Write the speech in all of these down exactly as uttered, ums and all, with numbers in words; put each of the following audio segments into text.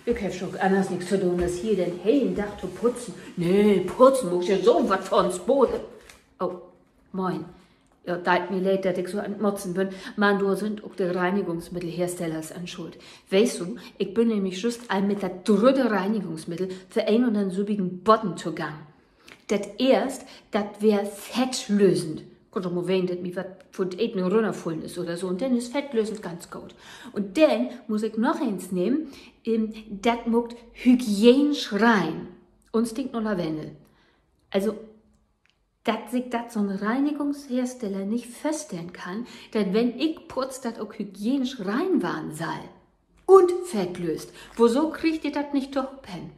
Ik heff doch anners nix to doon, as hier den helen Dag to putzen. Nee, putzen mutt ja so wat von Boden. Oh, moin. Ja, deit mi leed, dat ik so an't Motzen bün, man dor sünd ok de Reinigungsmiddelherstellers an schuld. Weetst du, ik bün nämlich jüst al mit dat drüdde Reinigungsmiddel för een un densülvigen Bodden togang. Dat eerst, dat weer fettlösend. Kunn doch mal ween, dat mi wat vun't Eten rünnerfullen is oder so. Un denn is fettlösend ganz goot. Un denn muss ik noch eens nehmen, ähm, dat maakt hygienisch rein. Un stinkt na Lavendel. Also, dat sik dat so'n Reinigungshersteller nich vörstellen kann, dat wenn ik putz, dat ok hygienisch rein warrn sall. Un fettlööst. Woso kriegt de dat nich tohoop hen?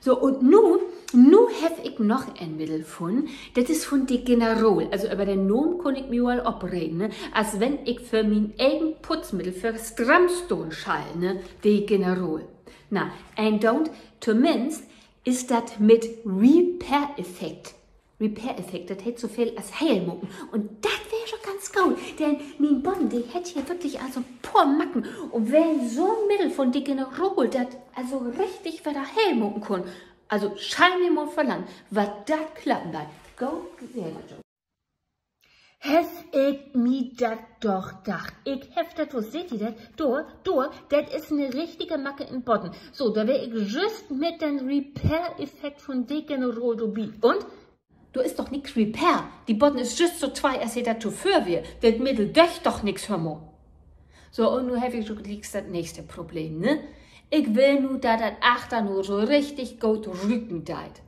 So, un nu, nu heff ik noch en Middel funnen. Dat is vun de Generol. Also över den Naam kunn ik mi al opregen, ne? As wenn ik för mien egen Putzmiddel för stramm stahn schall, ne? De Generol. Na, en Doont, tominnst is dat mit Repair-Effekt. Repair-Effekt, dat heet so veel as heel maken. Un dat weer jo ganz goot, denn mien Bodden, de hett hier wirklich also en poor Macken. Un wenn so'n Middel vun de Generol dat also richtig wedder heel maken kunn, also schall mi mal verlangen, wat dat klappen deit. Goot weer dat jo. Heff ik mi dat doch dacht. Ik heff dat, wo seht ji dat? Dor, dor, dat is en richtige Macke in'n Bodden. So, dor weer ik jüst mit den Repair-Effekt vun de Generol dorbi. Un? Dor is doch nix Repair. De Bodden is jüst so twei, as he dat tovör weer. Dat Middel döggt doch nix, höör mal. So, un nu heff ik jo glieks dat nächste Problem, ne? Ik will nu, dat dat achterna so richtig goot rüken deit.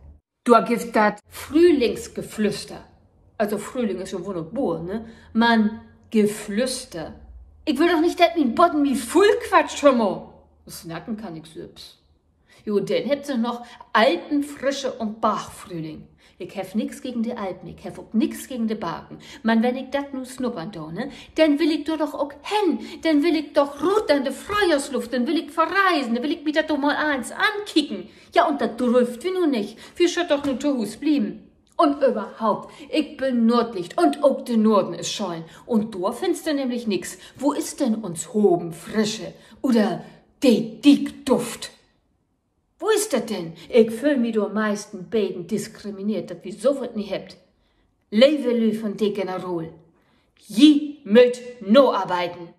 Dor gifft dat Frühlingsgeflüster. Also Frühling is jo wunnerbor, ne? Man Geflüster. Ik will doch nich, dat mien Bodden mi vullquatscht, höör mal. Snacken kann ik sülvst. Jo, denn hebbt se noch Alpenfrische un Bargfrühling. Ik heff nix gegen de Alpen, ik heff ok nix gegen de Bargen. Man wenn ik dat nu snuppern do, ne, denn will ik dor doch ok hen. Denn will ik doch rut an de Fröhjohrsluft, denn will ik verreisen, denn will ik mi dat doch mal allens ankieken. Ja, un dat dröfft wi nu nich. Wi schüllt doch nu to Huus blieven. Un överhaupt, ik bün Noordlicht un ok de Noorden is schöön. Un dor finnst du nämlich nix. Wo is denn uns Havenfrische oder de Diekduft? Wo is dat denn? Ik föhl mi dor meist en beten diskrimineert, dat wi so wat nich hebbt. Leve Lüüd vun de Generol, ji mööt naarbeiden.